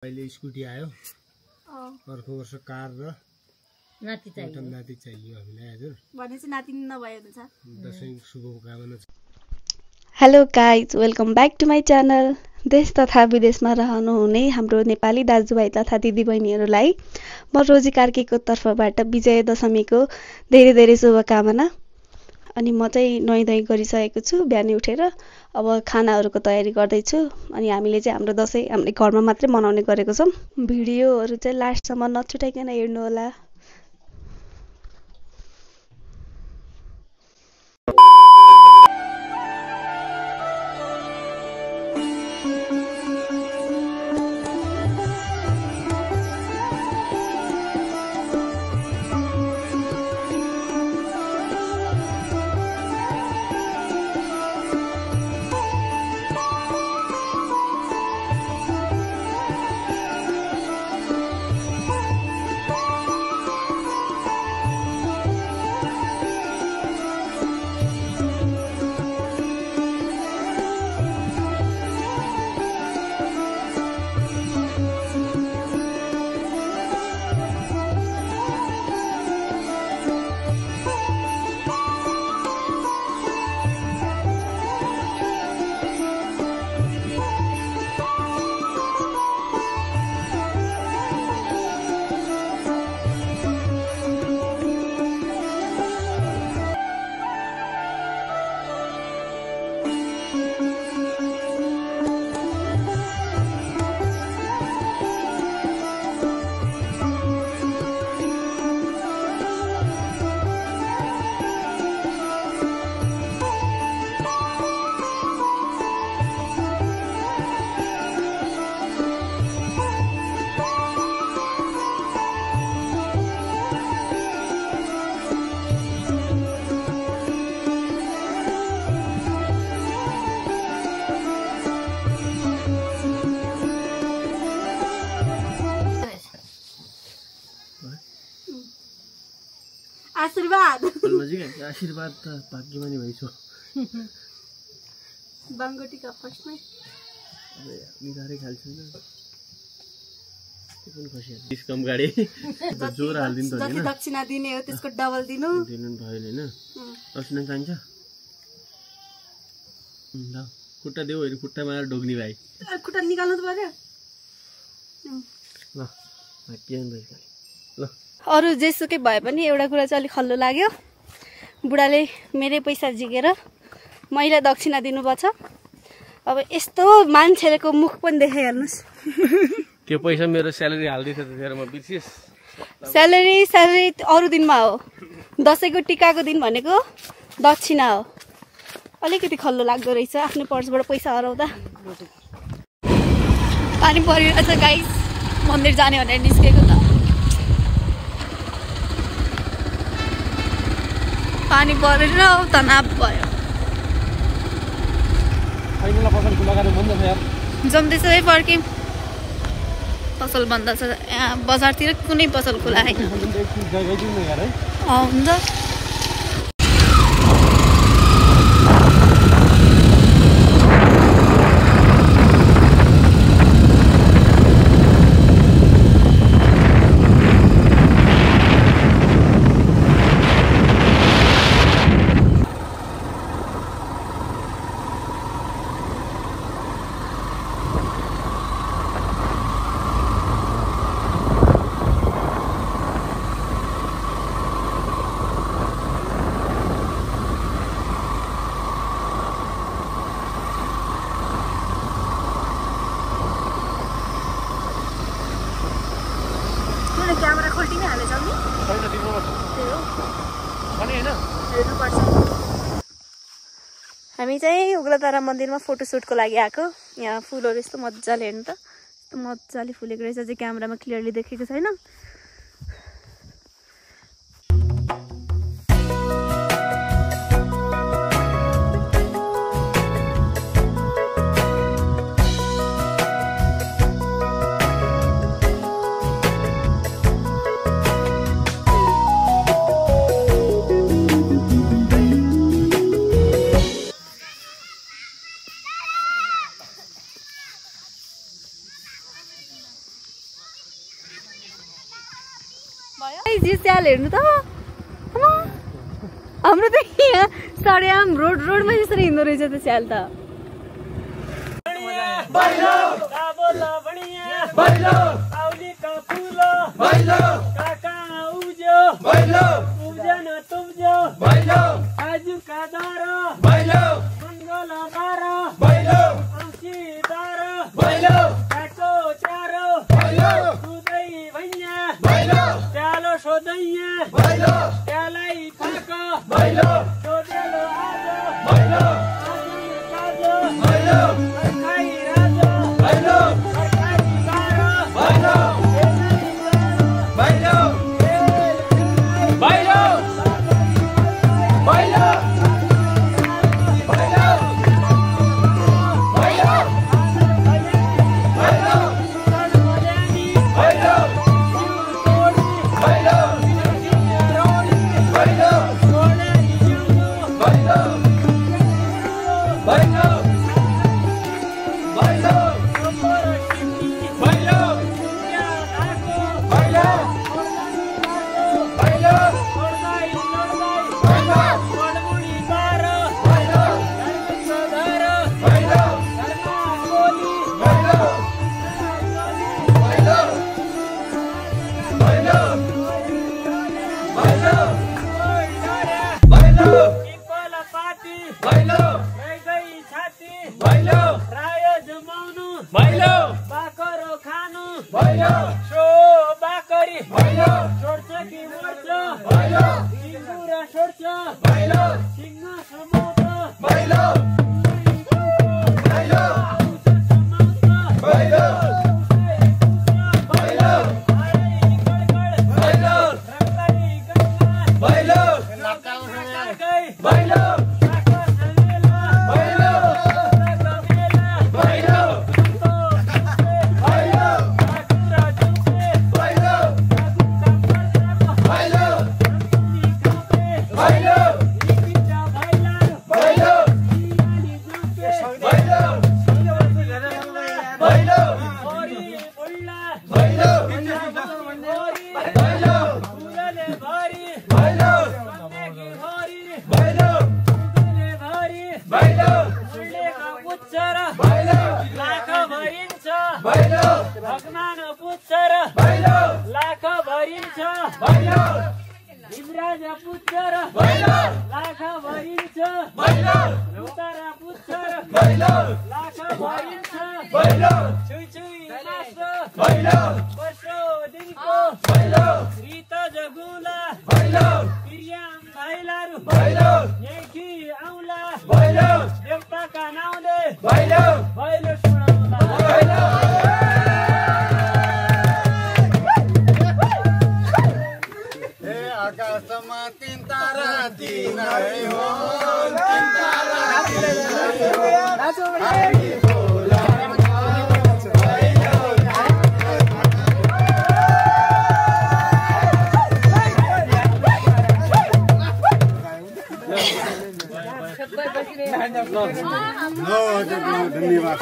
अहिले स्कुटी आयो अर्को वर्ष कार र नाति चाहियो हामीलाई हजुर भनेपछि नाति नभए हुन्छ दशैं शुभकामना। Hello guys, welcome back to my channel. देश तथा विदेशमा रहनुहुने हाम्रो नेपाली दाजुभाइ तथा दिदीबहिनीहरूलाई म रोजी कार्कीको तर्फबाट विजय दशमीको धेरै धेरै शुभकामना। अनि म चाहिँ नुहाइधुवाइ गरिसकेको छु, बिहानै उठेर अब खानाहरूको तयारी गर्दैछु। अनि हामीले चाहिँ हाम्रो दशैं हामीले घरमा मात्रै मनाउने गरेको छौँ। भिडियोहरू चाहिँ लास्टसम्म नछुटाइकन हेर्नुहोला। आशीर्वाद आशीर्वाद त भाग्यमा नि भइसो बाङ्गोटीका फर्स्टमै अब निधारै खाल्छु नि त्यो पनि खसिहाल्छ डिस्कम गाडी जोर हाल्दिनु त जति दक्षिणा दिने हो त्यसको डबल दिनु भयो हैन। दक्षिणा चाहिन्छ ल खुट्टा देऊ हैन, खुट्टामा आएर ढोग्ने भाइ खुट्टा निकाल्नु त पर्यो ल भाग्यमा भइसक्यो ल। अरू जेसुकै भए पनि एउटा कुरा चाहिँ अलिक खल्लो लाग्यो। बुढाले मेरै पैसा झिकेर मैले दक्षिणा दिनुपर्छ। अब यस्तो मान्छेको मुख पनि देखाइहाल्नुहोस्। त्यो पैसा मेरो स्यालेरी हाल्दै थियो त्यतिखेर म विशेष स्यालेरी अरू दिनमा हो, दसैँको टिकाको दिन भनेको दक्षिणा हो। अलिकति खल्लो लाग्दो रहेछ आफ्नो पर्सबाट पैसा हराउँदा। पानी परिरहेछ गाइस, मन्दिर जाने भनेर निस्केको त पानी परेर तनाव भयो। जम्दैछ है फर्क्यौँ, पसल बन्द छ यहाँ बजारतिर कुनै पसल खुला होइन। हुन्छ क्यामेरा खोल्टी नै हालेछ नि हामी चाहिँ उग्रतारा मन्दिरमा फोटोसुटको लागि आएको। यहाँ फुलहरू यस्तो मजाले हेर्नु त, यस्तो मजाले फुलेको रहेछ चाहिँ क्यामेरामा क्लियरली देखेको छैन। स्याल हेर्नु त हाम्रो त यहाँ सड्याम रोडमा यसरी हिँड्दो रहेछ त स्याल त धन्यवाद।